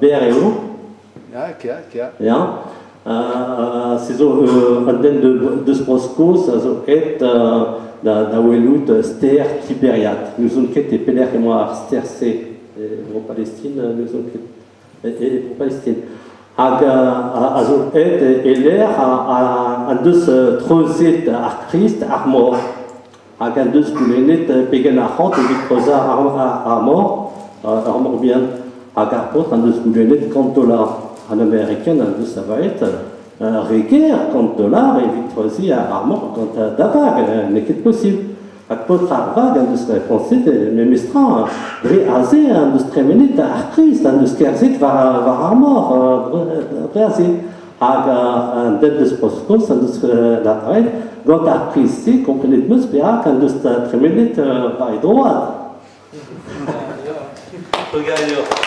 Berr eo. Ya, kea, kea. Ya. Se zo un den deus Bro-Skos a zo aet da welout stêr Tiberiad. N'ouzon ket e pelec'h emañ ar stêr-se e Bro-Palestin, n'ouzon ket e Bro-Palestin. Hag a zo aet e-lec'h en deus treuzet ar Christ ar mor. Hag en deus goulennet pegen arc'hant evit treuzañ ar mor, ar mor bihan. Hag ar paotr en deus goulennet 100 dollar. An Amerikan en deus lavaret re ger 100 dollar evit treuziñ ar mor gant da vag, n'eo ket posibl. Hag paotr ar vag en deus respontet memestra, dre aze en deus tremenet ar Christ, en deus kerzhet war ar mor, dre aze. Hag an den deus Bro-Skos en deus lavaret gant ar priz-se komprenet 'm eus perak en deus tremenet war e droad. Trugarez.